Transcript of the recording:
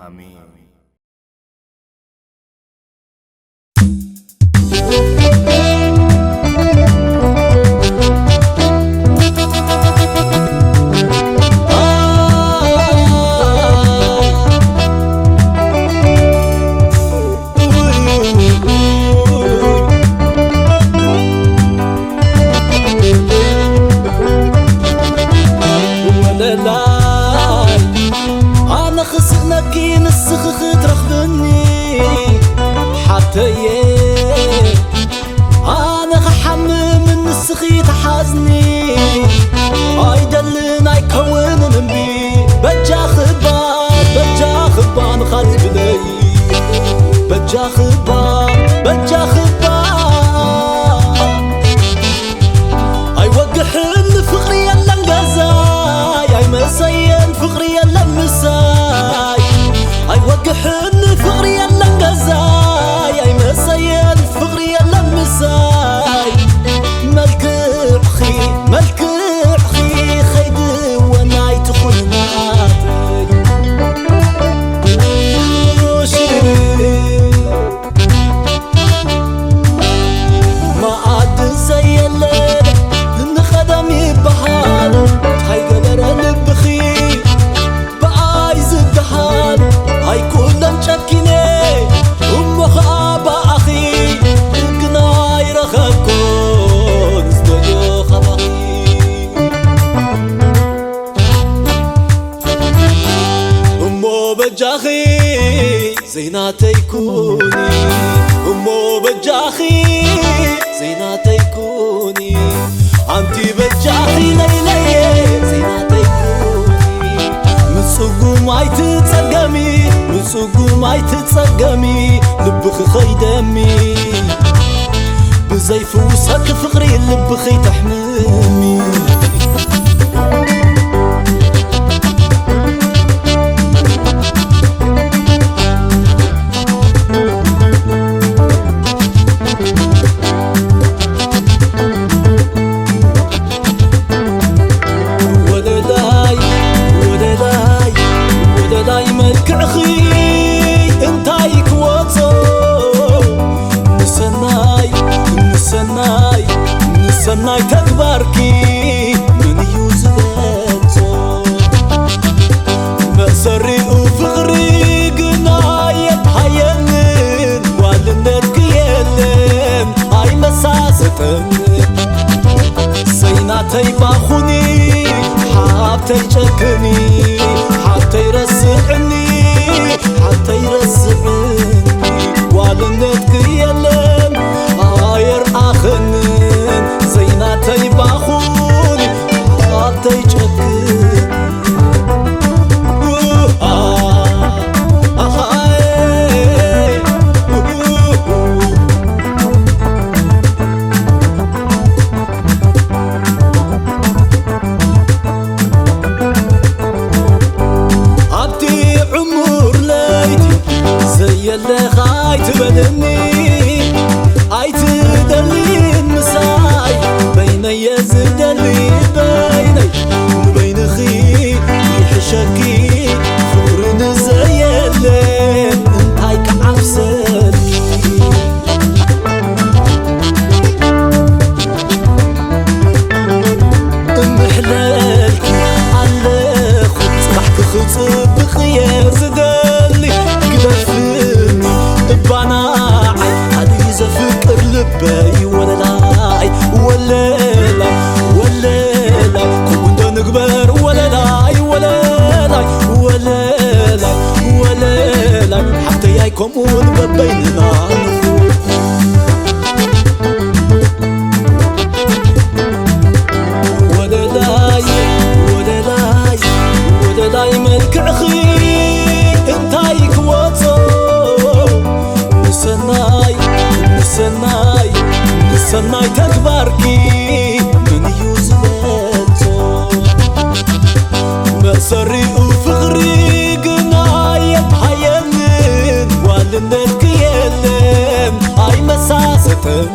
ኣሜን። ወለላይ ኣነ ክስእነኪ ንስኺ ክትረኽብኒ ሓብተየ ኣነ ክሓምም ንስኺ ትሓዝኒ ኣይደልን ኣይከውንን እምቢ በጃኽባ በጃኽባ ንኻልእ ብለይ በጃኽባ በጃኽባ ኣይወግሕን ፍቕሪ የለን ገዛይ ኣይመሰየን ፍቕሪ የለን ምሳይ ኣይወግሕን ፍቕሪ የለን ገዛይ ኣይመሰየን ፍቕሪ የለን ምሳይ መልክዕኺ መልክዕኺ ኸይድወናይ ትኹንናት መኣዲ ዘየለ ንቐደም ይበሃል እንታይ ገበረ ልብኺ ብኣይ ዝደሃል ኣይኩለን ጨኪነ እሞ ኸኣ ብኣኺ ግና ኣይረኸብኩን ዝደልዮ ኻባኺ እሞ በጃኺ ዘይናተይ ኩኒ እሞ በጃኺ ዘይናተይ ኩኒ ኣንቲ በጃኺ ለይለየ ዘይናተይ ኩኒ ምጽጉም ኣይትጸገሚ ምጽጉም ኣይትጸገሚ ልብኺ ኸይደሚ ብዘይፍውሰኪ ፍቕሪ ልብኺ ተሕምሚ ወለላይ ወለላይ ወለላይ መልክዕኺ እንታይ ክወጾ ንሰናይ ንሰናይ ንሰናይ ተግባርኪ መን እዩ ዝበጾ መእሰሪኡ ፍቕሪ ግና የድሃየንን ጓልነትኪ የለን ኣይመሳሰጠን ሰይናተይ ባኹኒ ሓብተይ ጨክኒ ሓብተይ ረስዕኒ ሓብተይ ረስዕኒ ጓልነትኪ የለን ኣየርኣኸንን ዘይናተይ ባኹኒ ሓብተይ ጨክኒ ኣብቲ ዕሙር ለይቲ ዘየለኻ ኣይትበልኒ ኣይትደልን ምሳይ በይነየ ዝደሊ በይነይ ንበይንኺ ይሕሸኪ ፍቕሪ ንዘየለ እንታይ ክዓብሰልኪ እምሕለልኪ ኣለኹ ጽባሕኪ ክጽብቕ እየ ዝደሊ ግደፍኒ እባናዓይ ካልእ ዘፍቅር ልበይ ወለላይ ወለላይ ወለላይ ከምኡ እንዶ ንግበር ወለላይ ወለላይ ወለላይ ወለላይ ሓፍተይ ኣይኮምኡን በበይንና ንኹን ወለላይ ወለላይ ወለላይ መልክዕኺ እንታይ ክወጾ ንሰናይ ንሰናይ ንሰናይ ተግባርኪ መን እዩ ዝበጾ መእሰሪኡ ፍቕሪ ግና የድሃየንን ጓልነትኪ የለን ኣይመሳሰጠን